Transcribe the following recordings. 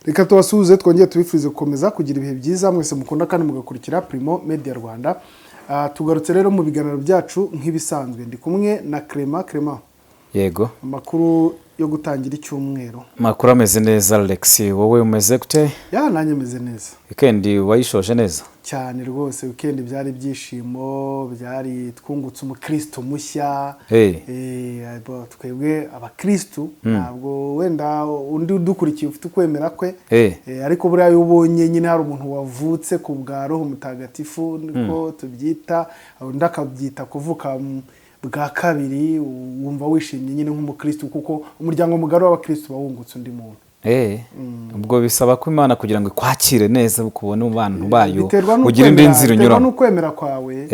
Reka tubasuhuze, twongere tubifurize gukomeza kugira ibihe byiza, mwese mukunda kandi mugakurikira Primo Media Rwanda. Tugarutse rero mu biganiro byacu nk'ibisanzwe, ndi kumwe na Clement. Clement, Yego. amakuru yo gutangira icyumweru? Amakuru ameze neza, Alex. Wowe umeze gute? Ya, nanjye meze neza. Weekend wayishoje neza? Cyane rwose, weekend byari ibyishimo, byari twungutse umukristo mushya. Hey. Bo, twebwe abakristu, ntabwo wenda undi udukurikiye ufite ukwemera kwe, Hey. ariko buriya iyo ubonye nyine hari umuntu wavutse ku bwa Roho Mutagatifu, niko tubyita, undi akabyita kuvuka bwa kabiri, wumva wishimye nyine nk'umukristu, kuko umuryango mugari w'abakristu uba wungutse undi muntu. Ubwo bisaba ko Imana kugira ngo ikwakire neza, ukubone mu bantu bayo, Biterwa ugira indi nzira biterwa unyuramo. n'ukwemera kwawe.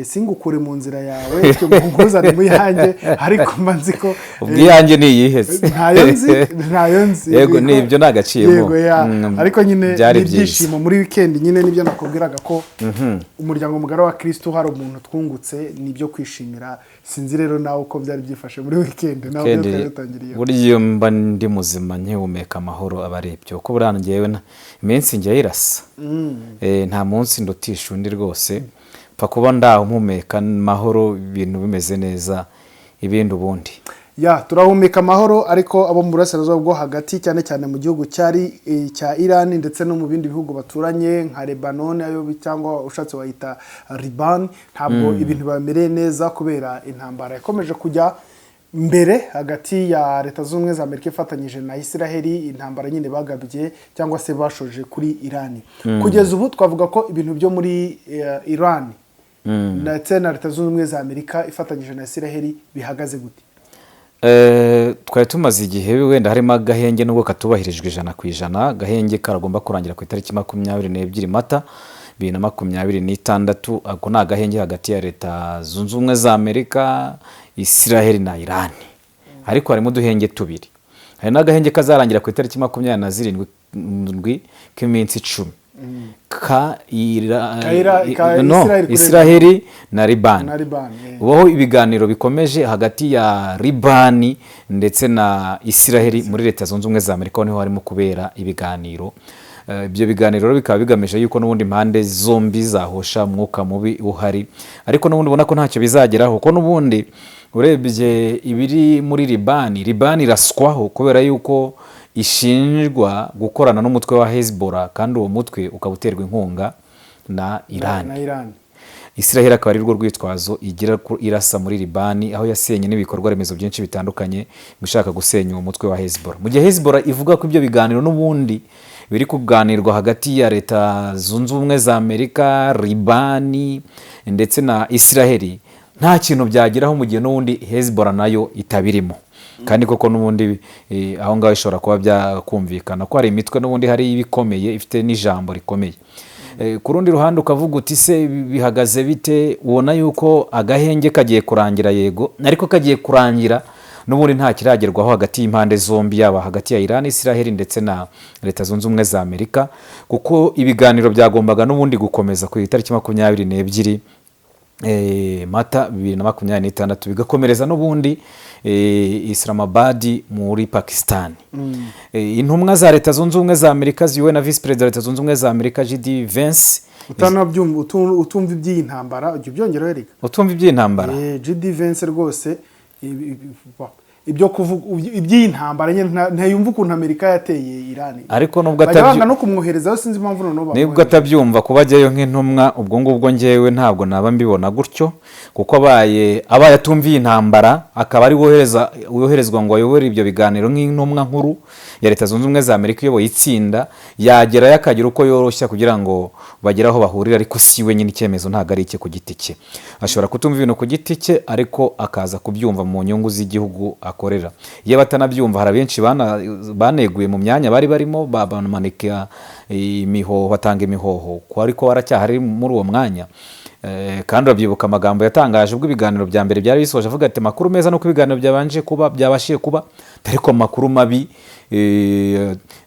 Singukure mu nzira yawe, bityo ngo nkuzane mu yanjye, ariko mba nzi ko Ubwo iyanjye ni iyihe se? Ntayo nzi, ntayo nzi. Yego, ni ibyo ni agaciro. Yego, ya. Ariko nyine Byari ni byiza. ibyishimo muri weekend nyine, nibyo nakubwiraga ko umuryango mugari wa Kristo hari umuntu twungutse, ni ibyo kwishimira. Sinzi rero nawe uko byari byifashe muri weekend, nawe Weekend, byari bitangiriye. burya iyo mba ndi muzima, nkihumeka amahoro, aba ari ibyo, kuko buriya njyewe iminsi njya irasa. Nta munsi ndutisha undi rwose, pfa kuba ndaho mpumeka amahoro, ibintu bimeze neza, ibindi ubundi. Ya, turahumeka amahoro, ariko abo mu burasirazuba bwo hagati, cyane cyane mu gihugu cyari cya Iran ndetse no mu bindi bihugu baturanye nka Lebanon, ayo cyangwa ushatse wayita Liban, ntabwo ibintu bamereye neza kubera intambara yakomeje kujya mbere hagati ya Leta Zunze Ubumwe za Amerika ifatanyije na Israheli, intambara nyine bagabye cyangwa se bashoje kuri Iran. Kugeza ubu twavuga ko ibintu byo muri Iran ndetse na Leta Zunze Ubumwe za Amerika ifatanyije na Israheli bihagaze gute? Twari tumaze igihe wenda harimo agahenge, nubwo katubahirijwe 100%. Agahenge karagomba kurangira ku itariki 22 Mata 2026. Ako ni agahenge hagati ya Leta Zunze Ubumwe za Amerika, Israheli na Irani, ariko harimo uduhenge tubiri. Hari n'agahenge kazarangira ku itariki 27 k'iminsi 10 ka Ka no, Israel kuri- Israheli na Libani. Na Liban. Ubaho ibiganiro bikomeje hagati ya Libani ndetse na Isiraheli muri Leta Zunze Ubumwe za Amerika, aho niho harimo kubera ibiganiro. Ibyo biganiro rero bikaba bigamije yuko n'ubundi impande zombi zahosha umwuka mubi uhari, ariko n'ubundi ubona ko ntacyo bizageraho, kuko n'ubundi urebye ibiri muri Libani, Libani iraswaho kubera yuko ishinjwa gukorana n'umutwe wa Hezbollah, kandi uwo mutwe ukaba uterwa inkunga na Iran. Na Iran. Israel akaba ari rwo rwitwazo igira ko irasa muri Libani, aho yasenye n'ibikorwa remezo byinshi bitandukanye gushaka gusenya uwo mutwe wa Hezbollah. Mu gihe Hezbollah ivuga ko ibyo biganiro n'ubundi biri kuganirwa hagati ya Leta Zunze Ubumwe za Amerika, Libani ndetse na Israel nta kintu byageraho, mu gihe n'ubundi Hezbollah nayo itabirimo. Kandi koko n'ubundi aho ngaho ishobora kuba byakumvikana ko hari imitwe n'ubundi hari ibikomeye ifite n'ijambo rikomeye. Ku rundi ruhande ukavuga uti: "Se bihagaze bite?" Ubona yuko agahenge kagiye kurangira, yego, ariko kagiye kurangira n'ubundi nta kiragerwaho hagati y'impande zombi, yaba hagati ya Iran, Israel ndetse na Leta Zunze Ubumwe za Amerika, kuko ibiganiro byagombaga n'ubundi gukomeza ku itariki 22 Mata 2026, bigakomereza n'ubundi Islamabad muri Pakistan. Intumwa za Leta Zunze Ubumwe za Amerika ziyobowe na Visi Perezida wa Leta Zunze Ubumwe za Amerika JD Vance. Utanabyumva, utumva iby'iyi ntambara, ujya ubyongeraho erega. Utumva iby'intambara. JD Vance rwose, ibyo kuvuga iby'iyi ntambara nyine, ntayumva ukuntu Amerika yateye Irani. Ariko nubwo Bajya banga no kumwoherezayo, sinzi impamvu noneho nibwo bamwohereje. atabyumva kuba ajyayo nk'intumwa, ubwo ngubwo ngewe ntabwo naba mbibona gutyo, kuko abaye atumviye intambara akaba ari woherezwa ngo ayobore ibyo biganiro nk'intumwa nkuru ya Leta Zunze Ubumwe za Amerika iyoboye itsinda, yagerayo akagira uko yoroshya kugira ngo bagere aho bahurira. Ariko si we nyine, icyemezo ntabwo ari icye ku giti cye. Ashobora kutumva ibintu ku giti cye, ariko akaza kubyumva mu nyungu z'igihugu akorera. Iyo batanabyumva, hari abenshi baneguye mu myanya bari barimo, bamanika imihoho, batanga imihoho ko ariko waracyahari muri uwo mwanya. Kandi urabyibuka amagambo yatangaje ubwo ibiganiro bya mbere byari bisoje, avuga ati: "Amakuru meza nuko ibiganiro byabanje kuba, byabashije kuba, ariko amakuru mabi,"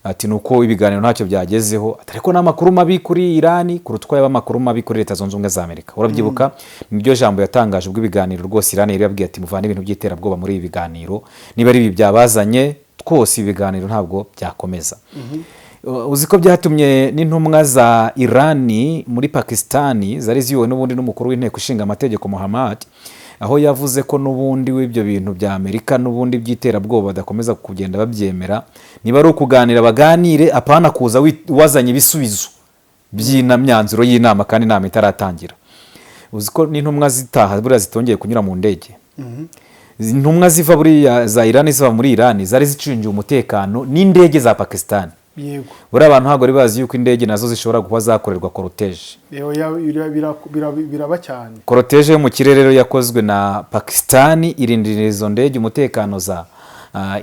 ati, "ni uko ibiganiro ntacyo byagezeho, ariko n'amakuru mabi kuri Irani kuruta uko yaba amakuru mabi kuri Leta Zunze Ubumwe za Amerika." Urabyibuka, niryo jambo yatangaje ubwo ibiganiro rwose Irani yari yabwiye ati: "Muvane ibintu by'iterabwoba muri ibi biganiro, niba ari ibi byabazanye twose, ibi biganiro ntabwo byakomeza." Uzi ko byatumye n'intumwa za Irani muri Pakistani zari ziyobowe n'ubundi n'umukuru w'inteko ishinga amategeko Muhammad, aho yavuze ko n'ubundi w'ibyo bintu bya Amerika n'ubundi by'iterabwoba badakomeza kugenda babyemera. Niba ari ukuganira baganire, apana kuza wazanye ibisubizo by'imyanzuro y'inama kandi inama itaratangira. Uzi ko n'intumwa zitaha buriya zitongeye kunyura mu ndege. Intumwa ziva buriya za Irani, ziva muri Irani, zari zicungiwe umutekano n'indege za Pakistani. Buriya abantu ntabwo bari bazi yuko indege nazo zishobora kuba zakorerwa cortège. Yewe, biraba cyane. Cortège yo mu kirere rero yakozwe na Pakistani, irindira izo ndege umutekano za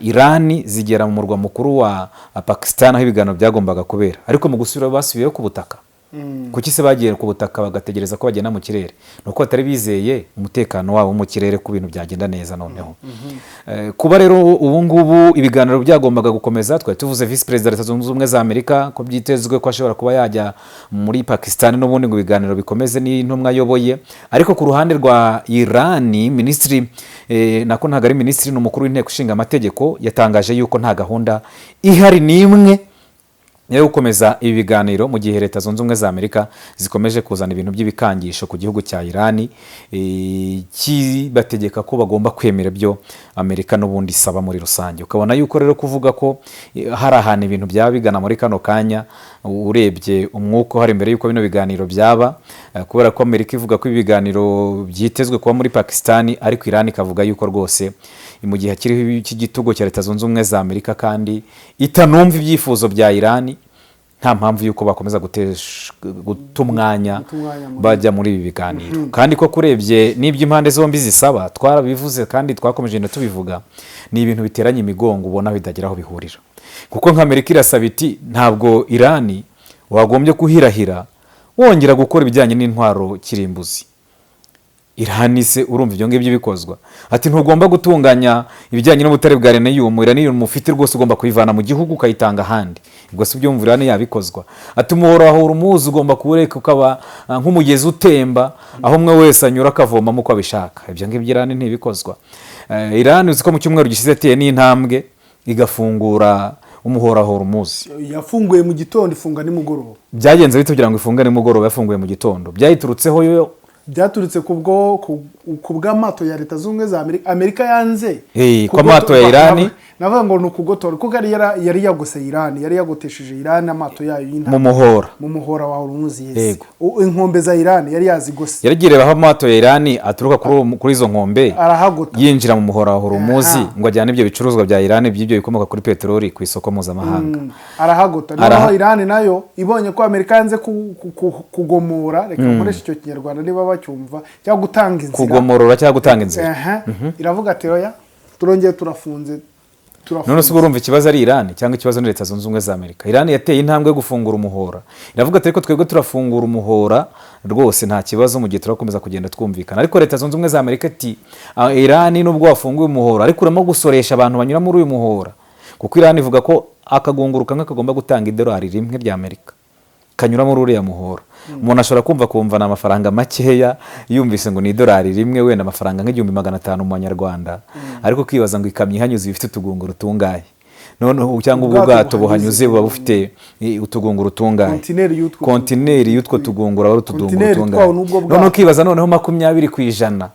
Irani, zigera mu murwa mukuru wa Pakistani aho ibiganiro byagombaga kubera. Ariko mu gusubira basubiyeyo ku butaka. Kuki se bagiye ku butaka bagategereza ko bagenda mu kirere? Ni uko batari bizeye umutekano wabo mu kirere, ko ibintu byagenda neza. Noneho kuba rero ubu ngubu ibiganiro byagombaga gukomeza, twari tuvuze visi perezida wa Leta Zunze Ubumwe za Amerika ko byitezwe ko ashobora kuba yajya muri Pakistan n'ubundi ngo ibiganiro bikomeze n'intumwa ayoboye. Ariko ku ruhande rwa Irani, minisitiri, nako ntabwo ari minisitiri, ni umukuru w'inteko ishinga amategeko, yatangaje yuko nta gahunda ihari n'imwe yo gukomeza ibi biganiro mu gihe Leta Zunze Ubumwe za Amerika zikomeje kuzana ibintu by'ibikangisho ku gihugu cya Irani, kibategeka ko bagomba kwemera ibyo Amerika n'ubundi isaba muri rusange. Ukabona yuko rero kuvuga ko hari ahantu ibintu byaba bigana muri kano kanya, urebye umwuka uhari mbere y'uko bino biganiro byaba, kubera ko Amerika ivuga ko ibi biganiro byitezwe kuba muri Pakistani, ariko Irani ikavuga yuko rwose mu gihe hakiriho iki gitugu cya Leta Zunze Ubumwe za Amerika kandi itanumva ibyifuzo bya Irani, nta mpamvu y'uko bakomeza guta umwanya Guta umwanya bajya muri ibi biganiro. Kandi ko kurebye n'ibyo impande zombi zisaba, twarabivuze kandi twakomeje kugenda tubivuga, ni ibintu biteranye imigongo, ubona bitagira aho bihurira. Kuko nka Amerika irasaba iti: "Ntabwo Irani wagombye kuhirahira wongera gukora ibijyanye n'intwaro kirimbuzi." Irani se urumva ibyo ngibyo bikozwa? Ati: "Ntugomba gutunganya ibijyanye n'ubutare bwa uranium. Uranium ufite rwose ugomba kuyivana mu gihugu ukayitanga ahandi." Ubwo si byumva Irani yabikozwa? Ati: "Umuhora wa Hormuz ugomba kuwureka ukaba nk'umugezi utemba, aho umwe wese anyura akavomamo uko abishaka." Ibyo ngibyo Irani ntibikozwa. Irani uzi ko mu cyumweru gishize yateye n'intambwe igafungura umuhora wa Hormuz. Yafunguye mu gitondo, ifunga nimugoroba. Byagenze bite kugira ngo ifunge nimugoroba yafunguye mu gitondo? Byayiturutseho yo? Byaturutse ku bw'amato ya Leta Zunze Ubumwe za Amerika. Amerika yanze Ko amato ya Irani navuga ngo ni ukugotora, kuko yari yagose Irani, yari yagotesheje Irani amato yayo mu y'intambara muhora. Mu muhora wa Hormuz, yes. Yego. Inkombe za Irani yari yazigose. Yaragiye aho amato ya Irani aturuka kuri izo nkombe arahagota. yinjira mu muhora wa Hormuz ngo ajyane ibyo bicuruzwa bya Irani by'ibyo bikomoka kuri peteroli ku isoko mpuzamahanga. Arahagota. Noneho Irani nayo ibonye ko Amerika yanze kugomora, reka nkoreshe icyo Kinyarwanda niba bacyumva, cyangwa gutanga inzira. Kugomorora cyangwa gutanga inzira. Aha. Iravuga ati: "Oya, turongeye turafunze, turafunze." None se ubwo urumva ikibazo ari Irani cyangwa ikibazo ni Leta Zunze Ubumwe za Amerika? Irani yateye intambwe yo gufungura umuhora, iravuga ati: "Ariko twebwe turafungura umuhora rwose, nta kibazo, mu gihe turakomeza kugenda twumvikana." Ariko Leta Zunze Ubumwe za Amerika iti: "Ah, Irani, nubwo wafunguye umuhora, ariko urimo gusoresha abantu banyura muri uyu muhora." Kuko Irani ivuga ko akagunguru kamwe kagomba gutanga idolari 1 rya Amerika kanyura muri uriya muhora. Umuntu ashobora kumva kumva ni amafaranga makeya, yumvise ngo ni idolari 1, wenda amafaranga nka 1500 mu manyarwanda. Ariko ukibaza ngo ikamyo ihanyuze iba ifite utugunguru tungahe noneho, cyangwa ubwo Ubwato bwato buhanyuze buba bufite utugunguru tungahe? Kontineri y'utwo Kontineri y'utwo tugunguru aba ari utudunguru Kontineri tungahe? itwawe n'ubwo bwato. Noneho ukibaza noneho 20%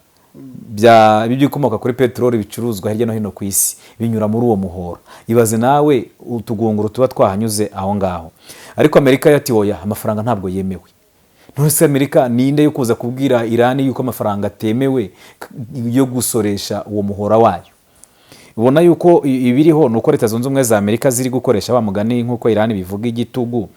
bya by'ibikomoka kuri peteroli bicuruzwa hirya no hino ku isi binyura muri uwo muhora. Ibaze nawe utugunguru tuba twahanyuze aho ngaho. Ariko Amerika yati: "Oya, amafaranga ntabwo yemewe." None se Amerika ninde yo kuza kubwira Irani yuko amafaranga atemewe yo gusoresha uwo muhora wayo? Ubona yuko ibiriho ni uko Leta Zunze Ubumwe za Amerika ziri gukoresha wa mugani, nk'uko Irani bivuga, igitugu,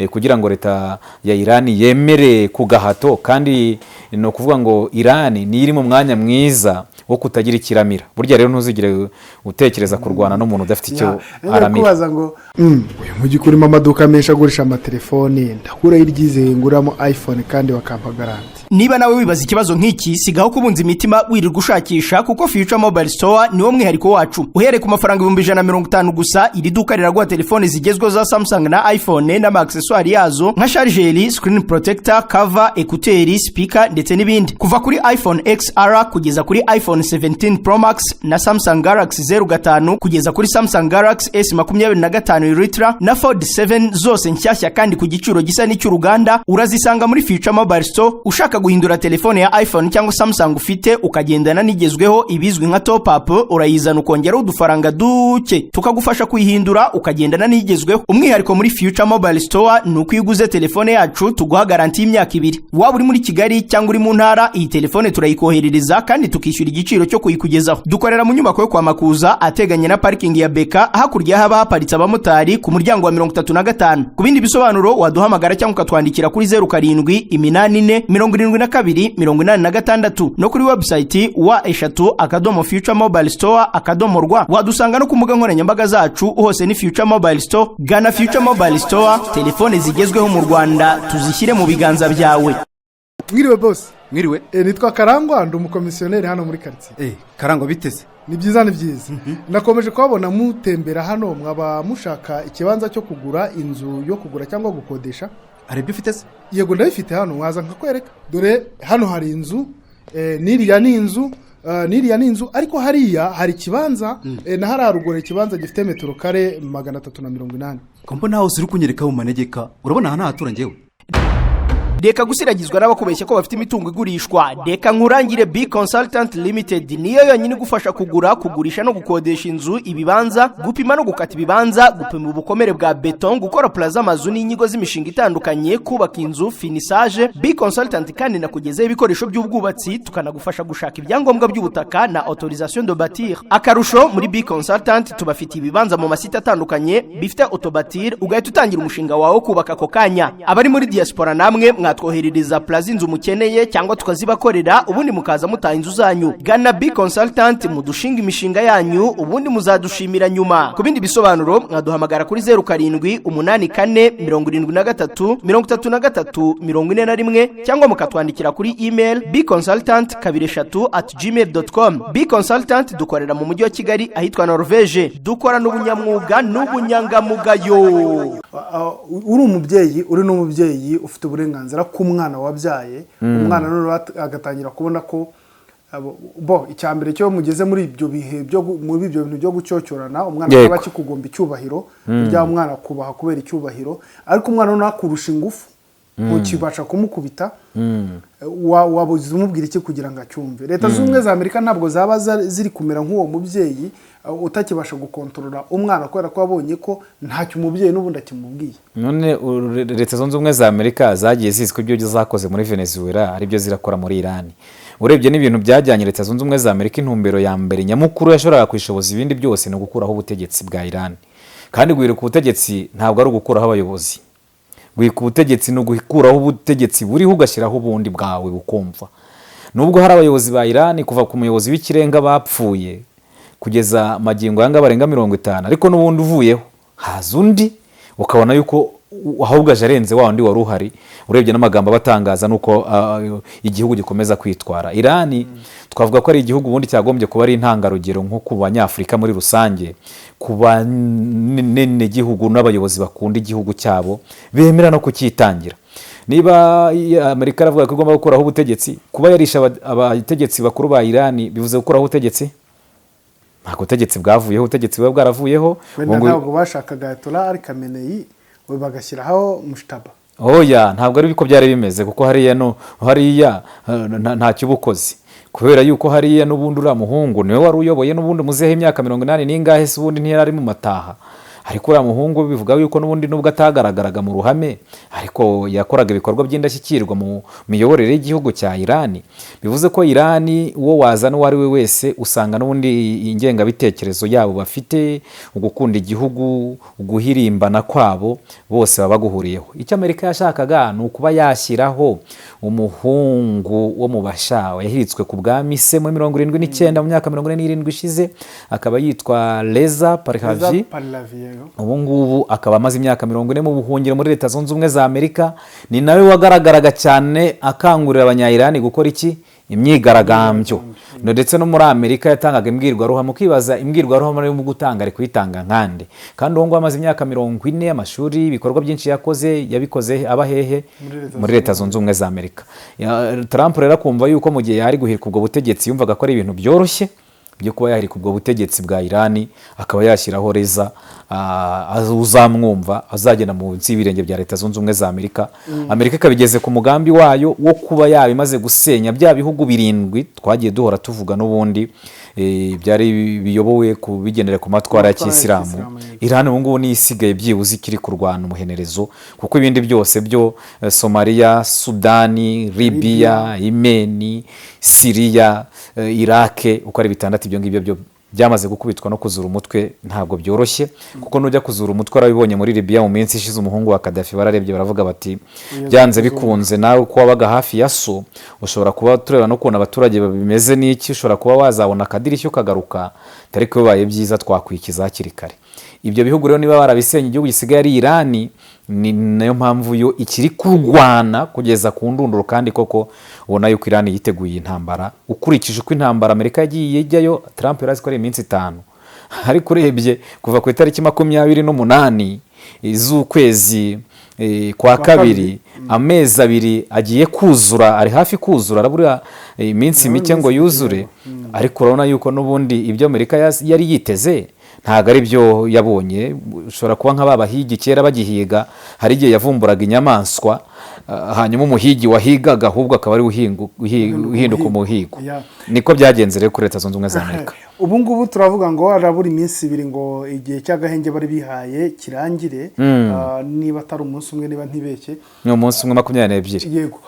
kugira ngo leta ya Irani yemere ku gahato. Kandi ni ukuvuga ngo Irani niyo iri mu mwanya mwiza wo kutagira ikiramira. Burya rero ntuzigere utekereza kurwana n'umuntu udafite icyo aramira. Kubaza ngo uyu mujyi urimo amaduka menshi agurisha amatelefoni, ndakuraho iryizeye nguramo iPhone kandi bakampa garanti? Niba nawe wibaza ikibazo nk'iki, sigaho kubunza imitima wirirwa ushakisha, kuko Future Mobile Store niwo mwihariko wacu. Uhereye ku mafaranga 150,000 gusa, iri duka riraguha telefoni zigezweho za Samsung na iPhone n'ama accessoires yazo nka charger, screen protector, cover, écouteurs, speaker ndetse n'ibindi, kuva kuri iPhone XR kugeza kuri iPhone 17 Pro Max na Samsung Galaxy 05 kugeza kuri Samsung Galaxy S 25 Ultra na Fold 7, zose nshyashya kandi ku giciro gisa n'icy'uruganda, urazisanga muri Future Mobile Store. Ushaka guhindura telefone ya iPhone cyangwa Samsung ufite ukagendana n'igezweho, ibizwi nka top up, urayizana ukongeraho udufaranga duke tukagufasha kuyihindura ukagendana n'igezweho. Umwihariko muri Future Mobile Store ni uko iyo uguze telefone yacu tuguha garanti y'imyaka 2. Waba uri muri Kigali cyangwa uri mu ntara, iyi telefone turayikoherereza kandi tukishyura igiciro cyo kuyikugezaho. Dukorera mu nyubako yo kwa Makuza ateganye na parikingi ya Beka, hakurya haba haparitse abamotari, ku muryango wa 35. Ku bindi bisobanuro waduhamagara cyangwa ukatwandikira kuri 0784 72 86 no kuri website www.futuremobilestore.rw. Wadusanga no ku mbuga nkoranyambaga zacu, hose ni Future Mobile Store. Gana Future Mobile Store, telefone zigezweho mu Rwanda tuzishyire mu biganza byawe. Mwiriwe, boss. Mwiriwe. Nitwa Karangwa, ndi umukomisiyoneri hano muri karitsiye. Karangwa, biteze? Ni byiza, ni byiza. Nakomeje kuhabona mutembera hano, mwaba mushaka ikibanza cyo kugura, inzu yo kugura cyangwa gukodesha? Hari ibyo ufite se? Yego, ndabifite hano, mwaza nkakwereka. Dore hano hari inzu, n'iriya ni inzu, n'iriya ni inzu, ariko hariya hari ikibanza, na hariya ruguru ikibanza gifite metero kare 380. Ko mbona hose uri kunyereka mu manegeka, urabona aha ntahatura njyewe? Reka gusiragizwa n'abakubeshya ko bafite imitungo igurishwa. Reka nkurangire B Consultant Limited, niyo yonyine igufasha kugura, kugurisha no gukodesha inzu, ibibanza, gupima no gukata ibibanza, gupima ubukomere bwa beton, gukora plan z'amazu n'inyigo z'imishinga itandukanye, kubaka inzu, finissage. B Consultant kandi nakugezaho ibikoresho by'ubwubatsi, tukanagufasha gushaka ibyangombwa by'ubutaka na autorisation de bâtir. Akarusho, muri B Consultant tubafitiye ibibanza mu masite atandukanye bifite autobâtir, ugahita utangira umushinga wawe wo kubaka ako kanya. Abari muri diaspora namwe mwatwoherereza plan z'inzu mukeneye cyangwa tukazibakorera, ubundi mukaza mutaha inzu zanyu. Gana B Consultant mudushinga imishinga yanyu, ubundi muzadushimira nyuma. Ku bindi bisobanuro mwaduhamagara kuri 0784 73 33 41 cyangwa mukatwandikira kuri email bconsultant23@gmail.com. B Consultant dukorera mu mujyi wa Kigali ahitwa Norvege. Dukorana ubunyamwuga n'ubunyangamugayo. Uri umubyeyi, uri n'umubyeyi ufite uburenganzira ku mwana wabyaye. Umwana noneho agatangira kubona ko bo icya mbere cyo mugeze muri ibyo bihe byo muri ibyo bintu byo gucyocyorana, umwana akaba akikugomba icyubahiro. Burya umwana akubaha kubera icyubahiro, ariko umwana noneho akurusha ingufu, ntukibasha kumukubita. Wabuze umubwira iki kugira ngo acyumve? Leta Zunze Ubumwe za Amerika ntabwo zaba ziri kumera nk'uwo mubyeyi utakibasha gukontorora umwana kubera ko wabonye ko ntacyo umubyeyi n'ubundi akimubwiye? None Leta Zunze Ubumwe za Amerika zagiye zizi ko ibyo zakoze muri Venezuela aribyo zirakora muri Irani. Urebye n'ibintu byajyanye Leta Zunze Ubumwe za Amerika, intumbero ya mbere nyamukuru yashoboraga kwishoboza ibindi byose ni ugukuraho ubutegetsi bwa Irani. Kandi guhirika ubutegetsi ntabwo ari ugukuraho abayobozi. Guhirika ubutegetsi ni ugukuraho ubutegetsi buriho ugashyiraho ubundi bwawe bukumva. Nubwo hari abayobozi ba Irani kuva ku muyobozi w'ikirenga bapfuye kugeza magingo aya ngaya barenga 50, ariko n'ubundi uvuyeho haza undi, ukabona yuko ahubwo aje arenze wa wundi wari uhari. Urebye n'amagambo abatangaza nuko igihugu gikomeza kwitwara. Irani twavuga ko ari igihugu ubundi cyagombye kuba ari intangarugero nko ku Banyafurika muri rusange, ku banenegihugu n'abayobozi bakunda igihugu cyabo bemera no kucyitangira. Niba Amerika aravuga ko igomba gukuraho ubutegetsi, kuba yarishe abategetsi bakuru ba Irani bivuze gukuraho ubutegetsi? Ntabwo ubutegetsi bwavuyeho, ubutegetsi buba bwaravuyeho. Wenda Ubu ntabwo bashakaga Ayatollah Ali Khamenei, we bagashyiraho Mojtaba. Oya, ntabwo ari uko byari bimeze, kuko hariya no hariya ntacyo uba ukoze, kubera yuko hariya n'ubundi uriya muhungu niwe wari uyoboye n'ubundi. Muzehe imyaka 80 n'ingahe se ubundi ntiyari ari mu mataha? Ariko uriya muhungu bivuga yuko n'ubundi nubwo atagaragaraga mu ruhame, ariko yakoraga ibikorwa by'indashyikirwa mu miyoborere y'igihugu cya Irani. Bivuze ko Irani uwo wazana uwo ari we wese, usanga n'ubundi ingengabitekerezo yabo bafite, ugukunda igihugu, uguhirimbana kwabo, bose baba baguhuriyeho. Icyo Amerika yashakaga ni ukuba yashyiraho umuhungu wo mu Bashawa yahiritswe ku bwami se muri 79, mu myaka 47 ishize, akaba yitwa Reza Pahlavi. Reza Pahlavi. Ubu ngubu akaba amaze imyaka 40 mu buhungiro muri Leta Zunze Ubumwe za Amerika. Ni nawe wagaragaraga cyane akangurira Abanyayirani gukora iki? Imyigaragambyo. Ndetse no muri Amerika yatangaga imbwirwaruhame, ukibaza imbwirwaruhame arimo gutanga ari kuyitanga nkande? Kandi uwo nguwo amaze imyaka 40, amashuri, ibikorwa byinshi yakoze yabikoze aba hehe? Muri Leta Zunze Ubumwe za Amerika. Trump rero akumva yuko mu gihe yari guhirika ubwo butegetsi, yumvaga ko ari ibintu byoroshye byo kuba yahirika ubwo butegetsi bwa Irani, akaba yashyiraho Reza uzamwumva, azagenda munsi y'ibirenge bya Leta Zunze Ubumwe za Amerika. Amerika ikaba igeze ku mugambi wayo wo kuba yaba imaze gusenya bya bihugu birindwi twagiye duhora tuvuga n'ubundi, byari biyobowe ku bigendera ku matwara ya Matwara ya kisilamu. kisilamu, yego. Irani ubu ngubu niyo isigaye byibuze ikiri kurwana umuhenerezo, kuko ibindi byose byo, Somaliya, Sudani, Libiya, Imeni, Siriya, Irake, uko ari bitandatu, ibyo ngibyo byo byamaze gukubitwa no kuzura umutwe. Ntabwo byoroshye, kuko nujya kuzura umutwe, warabibonye muri Libiya mu minsi ishize, umuhungu wa Kadafi bararebye baravuga bati: "Byanze bikunze nawe uko wabaga hafi ya so, ushobora kuba tureba n'ukuntu abaturage bimeze n'iki, ushobora kuba wazabona akadirishya ukagaruka, ariko bibaye byiza twakwikiza hakiri kare." Ibyo bihugu rero niba barabisenye, igihugu gisigaye ari Irani. Ni nayo mpamvu yo ikiri kurwana kugeza ku ndunduro. Kandi koko ubona yuko Irani yiteguye intambara, ukurikije uko intambara Amerika yagiye ijyayo. Trump yari azi ko ari iminsi 5, ariko urebye kuva ku itariki 28 z'ukwezi kwa kabiri, amezi 2 agiye kuzura, ari hafi kuzura, arabura iminsi mike ngo yuzure. Ariko urabona yuko n'ubundi ibyo Amerika yari yiteze ntabwo ari byo yabonye. Ushobora kuba nka ba bahigi kera bagihiga, hari igihe yavumburaga inyamaswa, hanyuma umuhigi wahigaga ahubwo akaba ari uhinduka umuhigo. Niko byagenze rero kuri Leta Zunze Ubumwe za Amerika. Ubu ngubu turavuga ngo harabura iminsi 2 ngo igihe cy'agahenge bari bihaye kirangire, niba atari umunsi umwe, niba ntibeshye. Ni umunsi umwe, 22. Yego.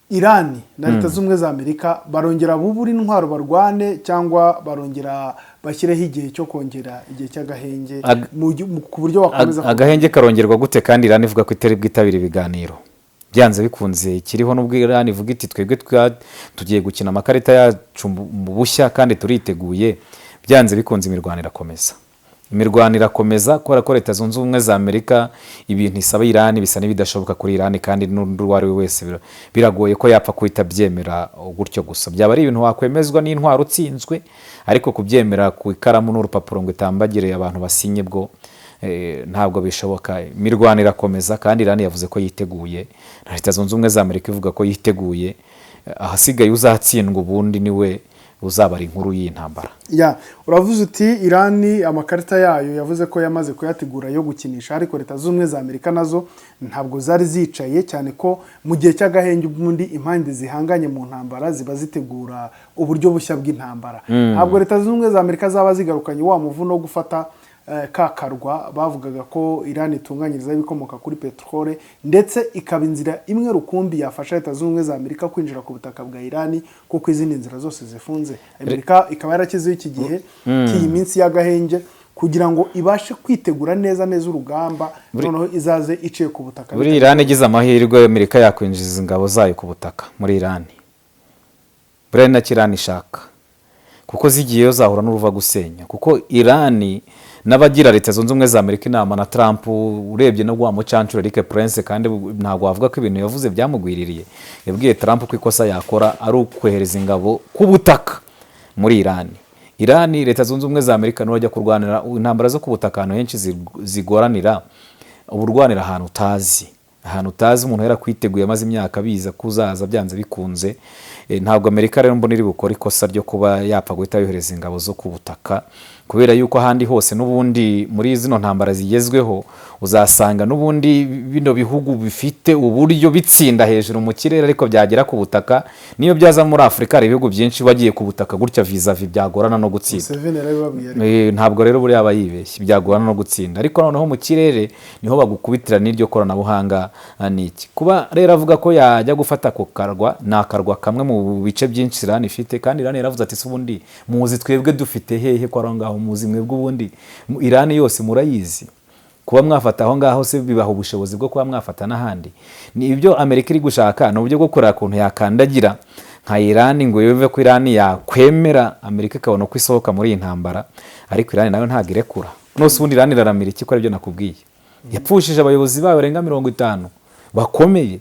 Irani na Leta z'Ubumwe za Amerika barongera bubura intwaro barwane, cyangwa barongera bashyireho igihe cyo kongera igihe cy'agahenge ku buryo bakomeza? Agahenge karongerwa gute kandi Irani ivuga ko itari bwitabire ibiganiro? Byanze bikunze ikiriho, n'ubwo Irani ivuga iti: "Twebwe tugiye gukina amakarita yacu mu bushya kandi turiteguye," byanze bikunze imirwano irakomeza. Imirwano irakomeza kubera ko Leta Zunze Ubumwe za Amerika ibintu isaba Irani bisa n'ibidashoboka kuri Irani, kandi n'undi uwo ari we wese biragoye ko yapfa guhita abyemera gutyo gusa. Byaba ari ibintu wakwemezwa n'intwaro utsinzwe, ariko kubyemera ku ikaramu n'urupapuro ngo itambagire abantu basinye bwo ntabwo bishoboka. Imirwano irakomeza kandi Irani yavuze ko yiteguye, na Leta Zunze Ubumwe za Amerika ivuga ko yiteguye. Ahasigaye uzatsindwa ubundi niwe uzabara inkuru y'iyi ntambara. Ya, uravuze uti Irani amakarita yayo yavuze ko yamaze kuyategura yo gukinisha, ariko Leta z'Ubumwe za Amerika nazo ntabwo zari zicaye, cyane ko mu gihe cy'agahenge ubundi impande zihanganye mu ntambara ziba zitegura uburyo bushya bw'intambara. Ntabwo Leta zunze Ubumwe za Amerika zaba zigarukanye wa muvuno wo gufata ka karwa bavugaga ko Irani itunganyirizaho ibikomoka kuri peteroli, ndetse ikaba inzira imwe rukumbi yafasha Leta zunze Ubumwe za Amerika kwinjira ku butaka bwa Irani, kuko izindi nzira zose zifunze. Amerika ikaba yarashyizeho iki gihe cy'iyi minsi y'agahenge kugira ngo ibashe kwitegura neza neza urugamba, noneho izaze iciye ku butaka. Buri Irani igize amahirwe, Amerika yakwinjiza ingabo zayo ku butaka muri Irani. Buriya ni nacyo Irani ishaka, kuko zigiyeyo zahura n'uruva gusenya, kuko Irani n'abagira Leta Zunze Ubumwe za Amerika inama na Trump, urebye no wa mucancuro Erik Prince, kandi ntabwo wavuga ko ibintu yavuze byamugwiririye. Yabwiye Trump ko ikosa yakora ari ukohereza ingabo ku butaka muri Irani. Irani, Leta Zunze Ubumwe za Amerika nujya kurwanira intambara zo ku butaka, ahantu henshi zigoranira, uba urwanira ahantu utazi, ahantu utazi umuntu yarakwiteguye, amaze imyaka biza kuzaza byanze bikunze. Ntabwo Amerika rero mbona iri bukore ikosa ryo kuba yapfa guhita yohereza ingabo zo ku butaka, kubera yuko ahandi hose n'ubundi muri zino ntambara zigezweho uzasanga n'ubundi bino bihugu bifite uburyo bitsinda hejuru mu kirere, ariko byagera ku butaka, niyo byaza muri Afurika hari ibihugu byinshi bagiye ku butaka gutya vis-à-vis byagorana no gutsinda. Museveni yarabibabwiye ariko. Ntabwo rero buriya aba yibeshye, byagorana no gutsinda, ariko noneho mu kirere niho bagukubitira n'iryo koranabuhanga. N'iki kuba rero avuga ko yajya gufata ako karwa, ni akarwa kamwe mu bice byinshi Irani ifite. Kandi Irani yaravuze ati: "Se ubundi muzi twebwe dufite hehe ko aho ngaho muzi mwebwe ubundi Irani yose murayizi? Kuba mwafata aho ngaho se bibaha ubushobozi bwo kuba mwafata n'ahandi?" Ni ibyo Amerika iri gushaka, ni uburyo bwo kureba ukuntu yakandagira nka Irani ngo yumve ko Irani yakwemera, Amerika ikabona uko isohoka muri iyi ntambara. Ariko Irani nayo ntabwo irekura. Nose ubundi Irani iraramira iki, ko aribyo nakubwiye? Yapfushije abayobozi bayo barenga 50 bakomeye.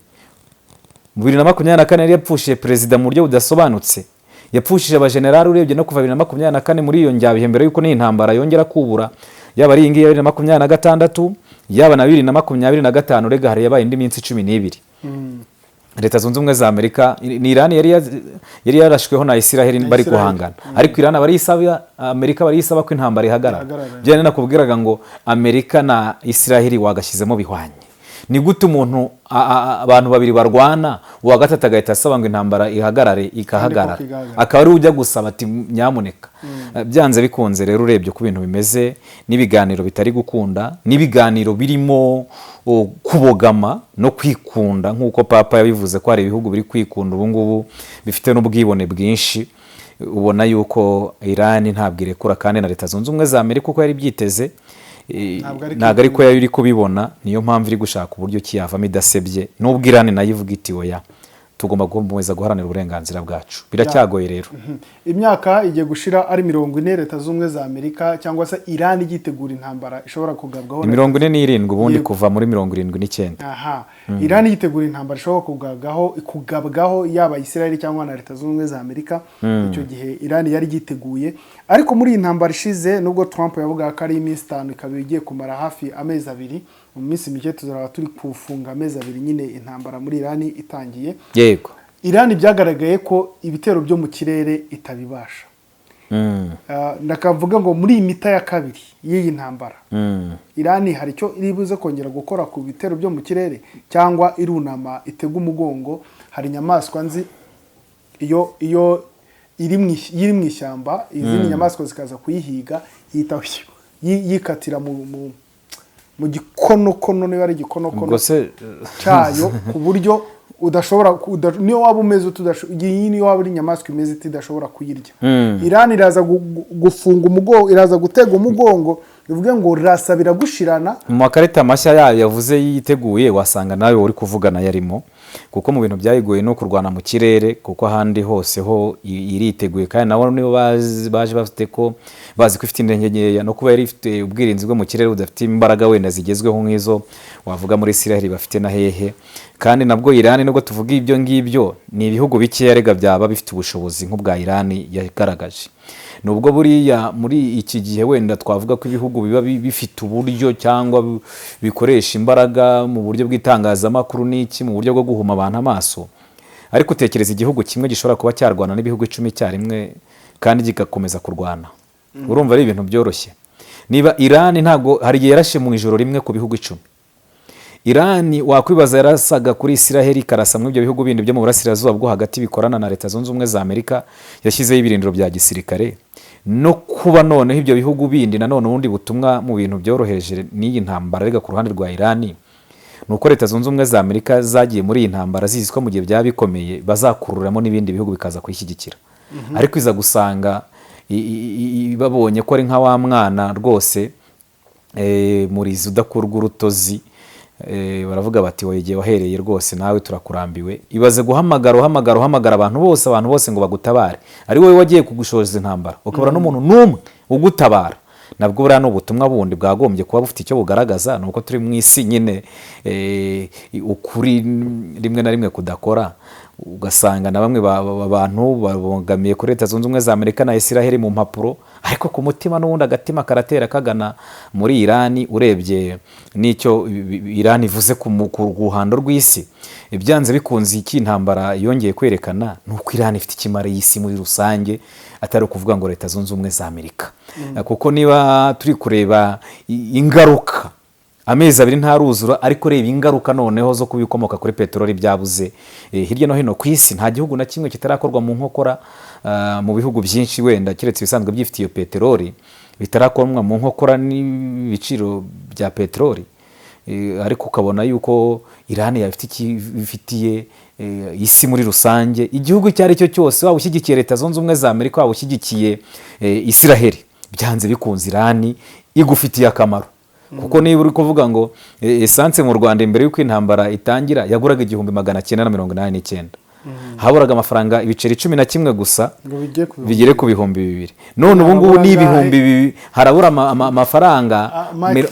Mu 2024 yari yapfushije perezida mu buryo budasobanutse, yapfushije abajenerali. Urebye no kuva 2024 muri iyo njyabihe, mbere y'uko n'iyi ntambara yongera kubura, yaba ari iyi ngiyi ya 2026, yaba na 2025, rega hari yabaye indi minsi 12. Leta Zunze Ubumwe za Amerika ni Irani yari yarashweho na Isiraheli bari Isiraheli. guhangana, ariko Irani bariyisaba, Amerika bariyisaba ko intambara ihagarara. Ihagarara. Byane nakubwiraga ngo Amerika na Isiraheli wagashyizemo bihwanye. Ni gute umuntu abantu babiri barwana, uwa gatatu agahita asaba ngo intambara ihagarare, ikahagarara, koko igahagarara. Akaba ari ujya gusaba ati nyamuneka? Byanze bikunze rero, urebye uko ibintu bimeze n'ibiganiro bitari gukunda, n'ibiganiro birimo kubogama no kwikunda, nk'uko Papa yabivuze ko hari ibihugu biri kwikunda ubu ngubu bifite n'ubwibone bwinshi, ubona yuko Irani ntabwo irekura, kandi na Leta Zunze Ubumwe za Amerika uko yari byiteze Ntabwo ari ntabwo ariko yari iri kubibona. Niyo mpamvu iri gushaka uburyo ki yavamo idasebye, nubwo Irani nayo ivuga iti oya, tugomba gukomeza guharanira uburenganzira bwacu. Biracyagoye rero. Imyaka igiye gushira ari 40 Leta Zunze Ubumwe za Amerika cyangwa se Irani yitegura intambara ishobora kugabwaho Ni 47 ubundi. Yego. Kuva muri 79. Aha, Irani yitegura intambara ishobora kugabwaho yaba Israel cyangwa na Leta Zunze Ubumwe za Amerika. Icyo gihe Irani yari yiteguye, ariko muri iyi ntambara ishize, nubwo Trump yavugaga ko ari iminsi 5, ikaba igiye kumara hafi amezi 2. Mu minsi mike tuzaba turi kufunga amezi 2 nyine intambara muri Irani itangiye. Irani byagaragaye ko ibitero byo mu kirere itabibasha. Ndakavuga ngo muri iyi mita ya kabiri y'iyi ntambara, Irani hari icyo iri buze kongera gukora ku bitero byo mu kirere, cyangwa irunama itega umugongo? Hari inyamaswa nzi iyo iri mu ishyamba, izindi nyamaswa zikaza kuyihiga, ihita yikatira mu gikonokono, niba ari igikonokono Ubwo se cyayo, ku buryo udashobora niyo waba umeze ute, iyi niyo waba uri inyamaswa imeze ite, idashobora kuyirya. Irani iraza gufunga umugongo, iraza gutega umugongo, bivuge ngo rasa biragushirana? Mu makarita mashya yayo yavuze yiteguye, wasanga nawe uri kuvugana yarimo, kuko mu bintu byayigoye no kurwana mu kirere, kuko ahandi hose ho iriteguye. Kandi nabo nibo baje bafite ko bazi ko ifite intege nkeya, no kuba yari ifite ubwirinzi bwo mu kirere budafite imbaraga wenda zigezweho nk'izo wavuga muri Israel bafite na hehe. Kandi nabwo Irani, nubwo tuvuga ibyo ngibyo, ni ibihugu bikeya rega byaba bifite ubushobozi nk'ubwa Irani yagaragaje. Nubwo buriya muri iki gihe wenda twavuga ko ibihugu biba bifite uburyo cyangwa bikoresha imbaraga mu buryo bw'itangazamakuru n'iki, mu buryo bwo guhuma abantu amaso, ariko utekereza igihugu kimwe gishobora kuba cyarwana n'ibihugu 10 icyarimwe kandi kigakomeza kurwana, urumva ari ibintu byoroshye? Niba Irani, ntabwo hari igihe yarashe mu ijoro rimwe ku bihugu 10. Irani wakwibaza yarasaga kuri Isiraheli, ikarasa muri ibyo bihugu bindi byo mu burasirazuba bwo hagati bikorana na Leta Zunze Ubumwe za Amerika yashyizeho ibirindiro bya gisirikare, no kuba noneho ibyo bihugu bindi. Nanone ubundi butumwa mu bintu byoroheje n'iyi ntambara arega ku ruhande rwa Irani ni uko Leta Zunze Ubumwe za Amerika zagiye muri iyi ntambara zizi ko mu gihe byaba bikomeye bazakururamo n'ibindi bihugu bikaza kuyishyigikira, ariko iza gusanga babonye ko ari nka wa mwana rwose murizi udakurwa urutozi. Baravuga bati wowe igihe wahereye rwose nawe turakurambiwe. Ibaze guhamagara, uhamagara, uhamagara abantu bose ngo bagutabare, ari wowe wagiye kugushoza intambara, ukabura n'umuntu n'umwe ugutabara. Nabwo buriya ni ubutumwa bundi bwagombye kuba bufite icyo bugaragaza. Ni uko turi mu isi nyine ukuri rimwe na rimwe kudakora, ugasanga na bamwe bantu babogamiye kuri Leta Zunze Ubumwe za Amerika na Israel mu mpapuro, ariko ku mutima n'ubundi agatima karatera kagana muri Irani. Urebye n'icyo Irani ivuze ku ruhando rw'isi, byanze bikunze iki intambara yongeye kwerekana ni uko Irani ifite ikimara y'isi muri rusange, atari ukuvuga ngo Leta Zunze Ubumwe za Amerika, kuko niba turi kureba ingaruka, amezi 2 ntaruzura, ariko reba ingaruka noneho zo kuba ibikomoka kuri peteroli byabuze hirya no hino ku isi. Nta gihugu na kimwe kitarakorwa mu nkokora mu bihugu byinshi, wenda keretse ibisanzwe byifitiye iyo peteroli, bitarakorwa mu nkokora n'ibiciro bya peteroli. Ariko ukabona yuko Irani yafite ifitiye isi muri rusange. Igihugu icyo ari cyo cyose, waba ushyigikiye Leta Zunze Ubumwe za Amerika, waba ushyigikiye Isiraheli, byanze bikunze Irani igufitiye akamaro, kuko niba uri kuvuga ngo essence mu Rwanda imbere y'uko intambara itangira yaguraga 1989. Haburaga amafaranga ibiceri 11 gusa ngo bijye ku bigere ku 2000. None ubu ngubu ni Harabura 2000, harabura amafaranga Ah, Mike.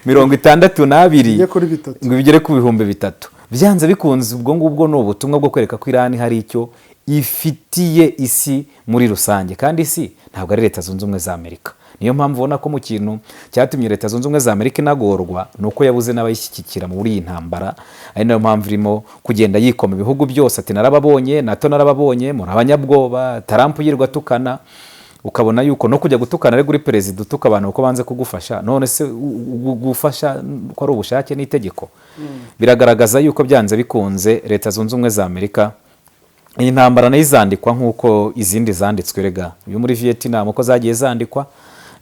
62 Bijye kuri bitatu. ngo bigere ku 3000. Byanze bikunze, ubwo ngubwo ni ubutumwa bwo kwereka ko Irani hari icyo ifitiye isi muri rusange, kandi isi ntabwo ari Leta Zunze Ubumwe za Amerika. Niyo mpamvu ubona ko mu kintu cyatumye Leta Zunze Ubumwe za Amerika inagorwa ni uko yabuze n'abayishyigikira muri iyi ntambara, ari nayo mpamvu irimo kugenda yikoma ibihugu byose, ati: "Narababonye, NATO narababonye, muri abanyabwoba." Trump yirwa atukana, ukabona yuko no kujya gutukana ari kuri perezida utuka abantu kuko banze kugufasha. None se gufasha ko ari ubushake n'itegeko? Biragaragaza yuko byanze bikunze Leta Zunze Ubumwe za Amerika iyi ntambara nayo izandikwa nk'uko izindi zanditswe. Rega iyo muri Vietnam uko zagiye zandikwa,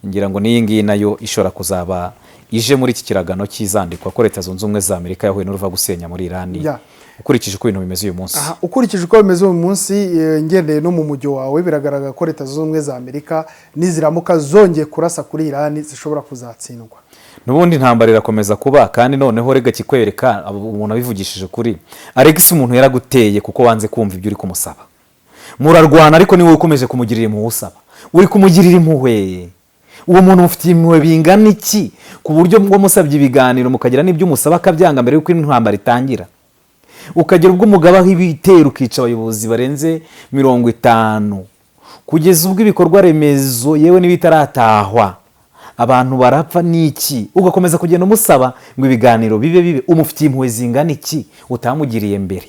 ngira ngo n'iyi ngiyi nayo ishobora kuzaba ije muri iki kiragano cy'izandikwa ko Leta Zunze Ubumwe za Amerika yahuye n'uruva gusenya muri Irani, ukurikije uko ibintu bimeze uyu munsi. Aha, ukurikije uko bimeze uyu munsi, ngendeye no mu mujyo wawe, biragaragara ko Leta Zunze Ubumwe za Amerika niziramuka zongeye kurasa kuri Irani zishobora kuzatsindwa. N'ubundi intambara irakomeza kuba. Kandi noneho rega kikwereka umuntu abivugishije ukuri, Alex, umuntu yaraguteye kuko wanze kumva ibyo uri kumusaba, murarwana, ariko niwe ukomeje kumugirira impuhwe. Usaba, uri kumugirira impuhwe, uwo muntu mufitiye impuhwe bingana iki ku buryo wamusabye ibiganiro, mukagira n'ibyo umusaba akabyanga mbere y'uko intambara itangira, ukagira ubwo umugabaho ibitero, ukica abayobozi barenze 50, kugeza ubwo ibikorwa remezo yewe n'ibitaratahwa abantu barapfa n'iki, ugakomeza kugenda umusaba ngo ibiganiro bibe bibe? Umufitiye impuhwe zingana iki utamugiriye mbere?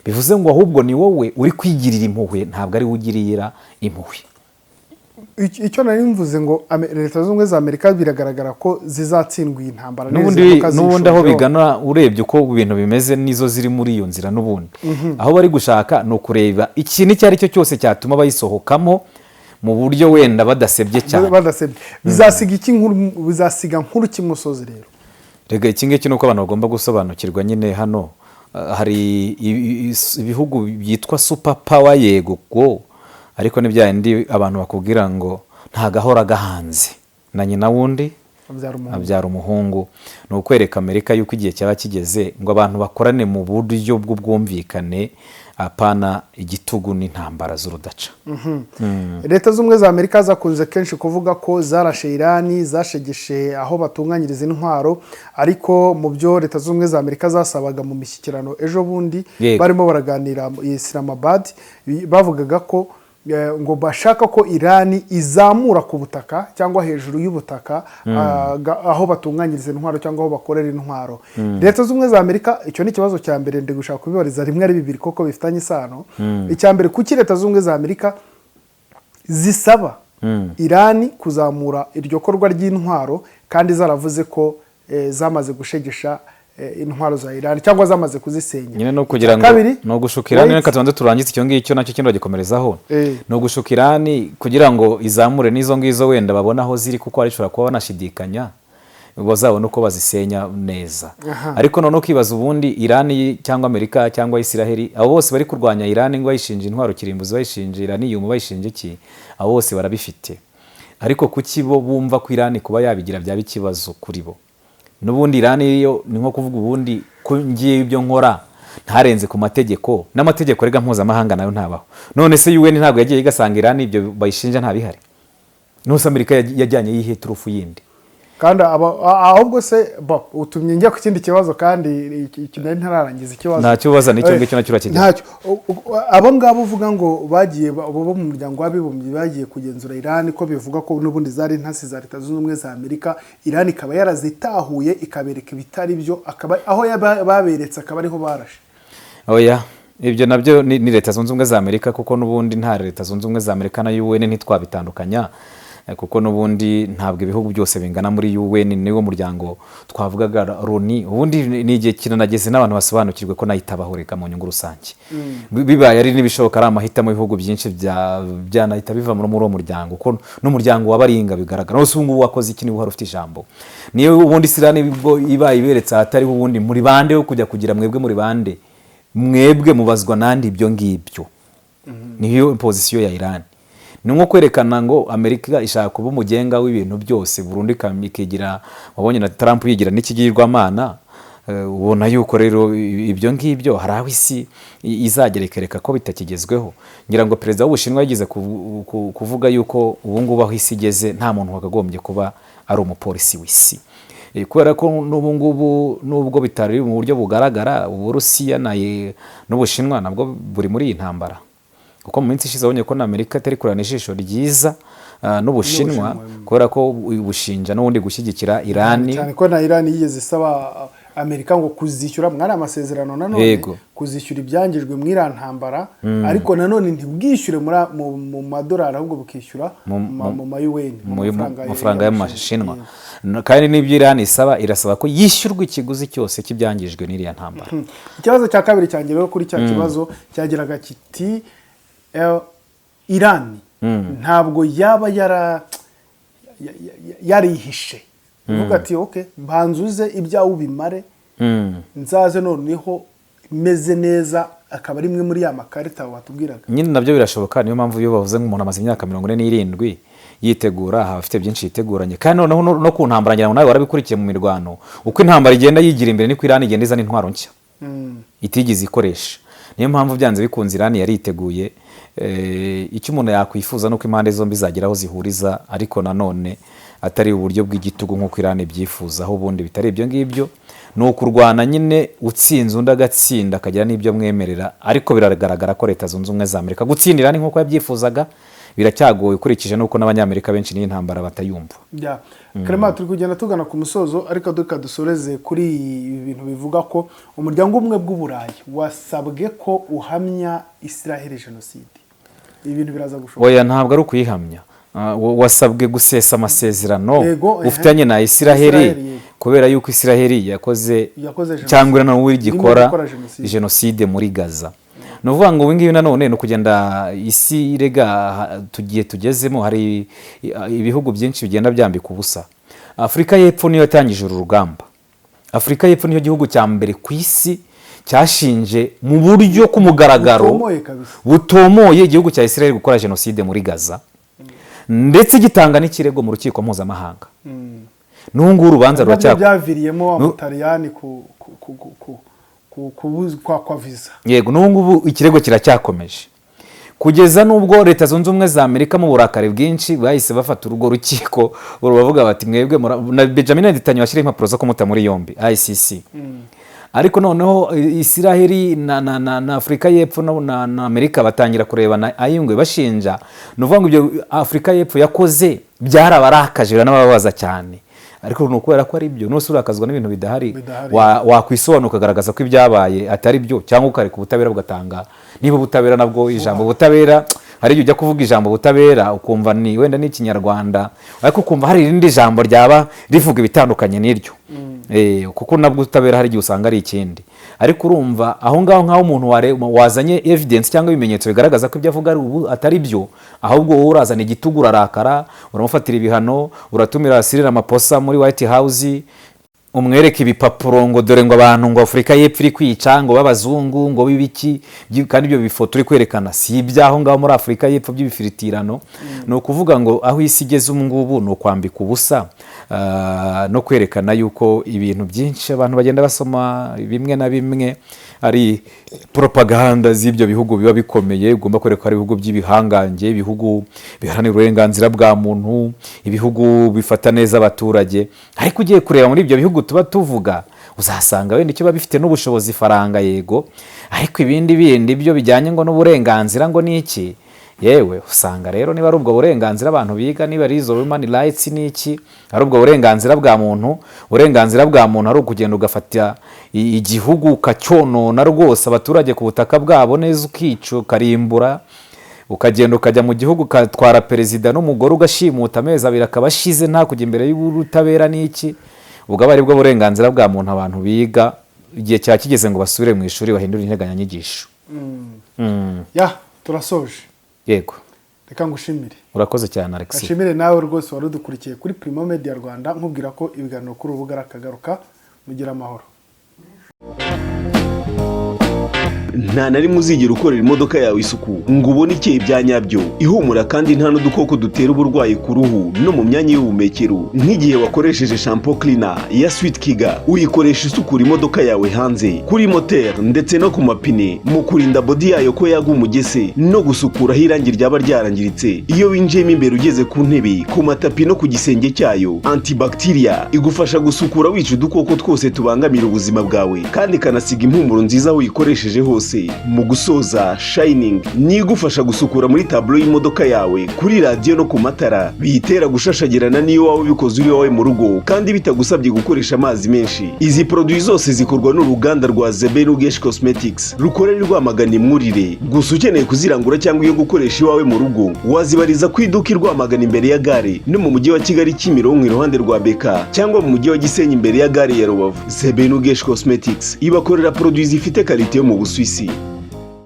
Bivuze ngo ahubwo ni wowe uri kwigirira impuhwe, ntabwo ari we ugirira impuhwe. Icyo nari mvuze ngo Leta Zunze Ubumwe za Amerika biragaragara ko zizatsindwa iyi ntambara N'ubundi niziramuka n'ubundi aho zishojeho. bigana, urebye uko ibintu bimeze, nizo ziri muri iyo nzira. N'ubundi aho bari gushaka ni ukureba ikintu icyo ari cyo cyose cyatuma bayisohokamo mu buryo wenda badasebye cyane. Badasebye. Bizasiga iki nkuru? Bizasiga nkuru kimusozi rero? Rega iki ngiki ni uko abantu bagomba gusobanukirwa nyine. Hano hari ibihugu byitwa super power, yego ko, ariko ni bya bindi abantu bakubwira ngo nta gahora gahanze na nyina wundi abyara umuhungu. Abyara umuhungu. Ni ukwereka Amerika yuko igihe cyaba kigeze ngo abantu bakorane mu buryo bw'ubwumvikane, apana igitugu n'intambara z'urudaca. Leta Z'Ubumwe za Amerika zakunze kenshi kuvuga ko zarashe Irani, zashegeshe aho batunganyiriza intwaro, ariko mu byo Leta Z'Ubumwe za Amerika zasabaga mu mishyikirano ejo bundi barimo baraganira mu Islamabad, bavugaga ko ngo bashaka ko Irani izamura ku butaka cyangwa hejuru y'ubutaka aho batunganyiriza intwaro cyangwa aho bakorera intwaro. Leta Z'Ubumwe za Amerika, icyo ni ikibazo cya mbere, ndi gushaka kubibariza rimwe ari bibiri koko bifitanye isano. Icya mbere, kuki Leta Z'Ubumwe za Amerika zisaba Irani kuzamura iryo korwa ry'intwaro kandi zaravuze ko zamaze gushegesha intwaro za Irani cyangwa zamaze kuzisenya? Nyine no kugira ngo Kabiri, ni ugushuka Irani. Reka tubanze turangize icyo ngicyo, nacyo kindi bagikomerezaho. Ni ugushuka Irani kugira ngo izamure n'izo ngizo, wenda babone aho ziri, kuko hari ishobora kuba banashidikanya, bazabone uko bazisenya neza. Ariko noneho ukibaza, ubundi Irani cyangwa Amerika cyangwa Isiraheli, abo bose bari kurwanya Irani ngo bayishinja intwaro kirimbuzi, bayishinja iraniyumu, bayishinja iki, abo bose barabifite, ariko kuki bo bumva ko Irani kuba yabigira byaba ikibazo kuri bo? N'ubundi Irani yo ni nko kuvuga ubundi ko ngiye ibyo nkora ntarenze ku mategeko, n'amategeko rega mpuzamahanga nayo ntabaho. None se UN ntabwo yagiye igasanga Irani ibyo bayishinja ntabihari? Nuse Amerika yajyanye yihe turufu yindi? Kandi ahubwo se bo utumye njya ku kindi kibazo, kandi iki nari ntararangiza ikibazo. Ntacyo ubaza, n'icyo ngicyo nacyo urakijyamo. Ntacyo. Abo ngabo uvuga ngo bagiye bo mu Muryango w'Abibumbye bagiye kugenzura Irani, ko bivuga ko n'ubundi zari intasi za Leta Zunze Ubumwe za Amerika, Irani ikaba yarazitahuye ikabereka ibitari byo, akaba aho baberetse akaba ariho barashe? Oya, ibyo nabyo ni Leta Zunze Ubumwe za Amerika, kuko n'ubundi nta Leta Zunze Ubumwe za Amerika na UN ntitwabitandukanya, kuko n'ubundi ntabwo ibihugu byose bingana muri UN. Niwo muryango twavugaga Loni. Ubundi ni igihe kiranageze n'abantu basobanukirwe ko nayo itabaho reka mu nyungu rusange. Bibaye ari n'ibishoboka, ari amahitamo, ibihugu byinshi byanahita biva muri uwo muryango, kuko n'umuryango w'abaringa bigaragara hose ubu ngubu wakoze iki? Niba uhari ufite ijambo, niyo ubundi Isirani ubwo ibaye iberetse ahatariho, ubundi muri bande yo kujya kugira mwebwe? Muri bande mwebwe? Mubazwa nandi? Ibyo ngibyo niyo position ya Iran. Ni nko kwerekana ngo Amerika ishaka kuba umugenga w'ibintu byose burundu, ikigira, wabonye na Trump yigira n'ikigirwamana. Ubona yuko rero ibyo ngibyo hari aho isi izagera ikereka ko bitakigezweho. Ngira ngo perezida w'Ubushinwa yigeze kuvuga yuko ubu ngubu aho isi igeze nta muntu wakagombye kuba ari umupolisi w'isi. Kubera ko n'ubu ngubu, nubwo bitari mu buryo bugaragara, Uburusiya n'Ubushinwa nabwo buri muri iyi ntambara, kuko mu minsi ishize wabonye ko na Amerika itari kurana ijisho ryiza n'Ubushinwa, kubera ko bushinja n'ubundi gushyigikira Irani. Cyane ko na Irani yigeze isaba Amerika ngo kuzishyura mwari amasezerano nanone, kuzishyura ibyangijwe muri iriya ntambara, ariko nanone ntibwishyure mu madolari, ahubwo bukishyura mu mayuweni, mu mafaranga y'Amashinwa. Kandi n'ibyo Irani isaba, irasaba ko yishyurwa ikiguzi cyose cy'ibyangijwe n'iriya ntambara. Ikibazo cya kabiri cyanjye rero kuri cya kibazo cyagiraga kiti Irani ntabwo yaba yarihishe uvuga ati: "Ok, mbanzuze ibyawe ubimare, nzaze noneho meze neza," akaba ari imwe muri ya makarita watubwiraga? Nyine nabyo birashoboka. Niyo mpamvu iyo bavuze ngo umuntu amaze imyaka 47 yitegura, aba afite byinshi yiteguranye. Kandi noneho no ku ntambara, ngira ngo nawe warabikurikiye mu mirwano, uko intambara igenda yigira imbere niko Irani igenda izana intwaro nshya itigeze ikoresha. Niyo mpamvu byanze bikunze Irani yariteguye. Icyo umuntu yakwifuza ni uko impande zombi zagira aho zihuriza, ariko nanone atari uburyo bw'igitugu nk'uko Irani ibyifuza. Aho ubundi bitari ibyo ngibyo ni ukurwana nyine, utsinze undi agatsinda, akagira n'ibyo mwemerera. Ariko biragaragara ko Leta Zunze Ubumwe za Amerika gutsinda Irani nk'uko yabyifuzaga biracyagoye, ukurikije n'uko n'Abanyamerika benshi n'iyi ntambara batayumva. Ya Clement, turi kugenda tugana ku musozo, ariko reka dusoreze kuri ibi bintu bivuga ko Umuryango Umwe bw'Uburayi wasabwe ko uhamya Israel jenoside. Ibi bintu biraza gushoboka? Oya, ntabwo ari ukuyihamya. Wasabwe gusesa amasezerano Yego, ehe. ufitanye na Isiraheli, Isiraheli, yego. kubera yuko Isiraheli yakoze Yakoze jenoside. cyangwa nawe igikora Irimo gukora jenoside. jenoside muri Gaza. Ni ukuvuga ngo ubu ngibi nanone ni ukugenda isi irega tugiye tugezemo, hari ibihugu byinshi bigenda byambika ubusa. Afurika y'Epfo niyo yatangije uru rugamba. Afurika y'Epfo niyo gihugu cya mbere ku isi cyashinje mu buryo ku mugaragaro, Butomoye kabisa. butomoye, igihugu cya Israel gukora jenoside muri Gaza, ndetse gitanga n'ikirego mu rukiko mpuzamahanga. N'ubu ngubu urubanza Nabyo ruracya byaviriyemo Amutaliyani ku kwakwa visa. Yego, n'ubu ngubu ikirego kiracyakomeje, kugeza n'ubwo Leta Zunze Ubumwe za Amerika mu burakari bwinshi bahise bafata urwo rukiko, bavuga bati mwebwe na Benjamin Netanyahu washyiraho impapuro zo kumuta muri yombi ICC. Ariko noneho Isiraheli na Afurika y'Epfo na Amerika batangira kurebana ay'ingwe bashinja. Ni ukuvuga ngo ibyo Afurika y'Epfo yakoze byarabarakaje, biranababaza cyane, ariko ni ukubera ko ari byo. Nose urakazwa n'ibintu bidahari? Bidahari. Wakwisobanura ukagaragaza ko ibyabaye atari byo, cyangwa ukareka ubutabera bugatanga. Niba ubutabera nabwo, ijambo ubutabera, hari igihe ujya kuvuga ijambo ubutabera ukumva ni wenda ni Ikinyarwanda, ariko ukumva hari irindi jambo ryaba rivuga ibitandukanye n'iryo. Kuko nabwo ubutabera hari igihe usanga ari ikindi. Ariko urumva aho ngaho nk'aho umuntu wazanye evidence cyangwa ibimenyetso bigaragaza ko ibyo avuga ari ubu atari byo, ahubwo wowe urazana igitugu, urarakara, uramufatira ibihano, uratumira Cyril Ramaphosa muri White House, umwereke ibipapuro ngo dore ngo abantu ngo Afurika y'Epfo iri kwica, ngo b'abazungu, ngo b'ibiki, kandi ibyo bifoto uri kwerekana si ibyaho ngaho muri Afurika y'Epfo by'ibifiritirano. Ni ukuvuga ngo aho isi igeze ubu ngubu ni ukwambika ubusa, no kwerekana yuko ibintu byinshi abantu bagenda basoma bimwe na bimwe ari propaganda z'ibyo bihugu biba bikomeye. Ugomba kwereka ko ari ibihugu by'ibihangange, ibihugu biharanira uburenganzira bwa muntu, ibihugu bifata neza abaturage. Ariko ugiye kureba muri ibyo bihugu tuba tuvuga, uzasanga wenda icyo biba bifite n'ubushobozi, ifaranga, yego, ariko ibindi bindi byo bijyanye ngo n'uburenganzira ngo ni iki, yewe usanga rero niba ari ubwo burenganzira abantu biga, niba ari izo human rights n'iki, ari ubwo burenganzira bwa muntu, uburenganzira bwa muntu ari ukugenda ugafata igihugu ukacyonona rwose, abaturage ku butaka bwabo neza, ukica, ukarimbura, ukagenda ukajya mu gihugu ukatwara perezida n'umugore, ugashimuta, amezi 2 akaba ashize nta kujya imbere y'ubutabera n'iki, ubwo aba ari bwo burenganzira bwa muntu abantu biga? Igihe cya kigeze ngo basubire mu ishuri bahindure integanyanyigisho. Ya, turasoje. Yego. Reka ngushimire. Urakoze cyane, Alexis. Ashimire nawe rwose wari udukurikiye kuri Primo Media Rwanda, nkubwira ko ibiganiro kuri urubuga akagaruka. Mugira amahoro. Nta na rimwe uzigera ukorera imodoka yawe isuku ngo ubone ikeye bya nyabyo, ihumura kandi nta n'udukoko dutera uburwayi ku ruhu no mu myanya y'ubuhumekero nk'igihe wakoresheje shampoo cleaner ya Sweet Kiga. Uyikoresha isukura imodoka yawe hanze, kuri moteri ndetse no ku mapine, mu kurinda body yayo ko yagwa umugese no gusukura aho irangi ryaba ryarangiritse. Iyo winjiyemo imbere, ugeze ku ntebe, ku matapi no ku gisenge cyayo, antibacteria igufasha gusukura wica udukoko twose tubangamira ubuzima bwawe, kandi ikanasiga impumuro nziza aho uyikoresheje hose. Mu gusoza, Shining niyo igufasha gusukura muri tableau y'imodoka yawe, kuri radiyo no ku matara, biyitera gushashagirana n'iyo waba ubikoze uri iwawe mu rugo, kandi bitagusabye gukoresha amazi menshi. Izi produits zose zikorwa n'uruganda rwa Zebenugesh Cosmetics rukorera i Rwamagana imwurire. Gusa ukeneye kuzirangura cyangwa iyo gukoresha iwawe mu rugo, wazibariza ku iduka i Rwamagana imbere ya gare, no mu mujyi wa Kigali Kimironko iruhande rwa Beka, cyangwa mu mujyi wa Gisenyi imbere ya gare ya Rubavu. Zebenugesh Cosmetics ibakorera produits zifite qualité yo mu Busuwisi.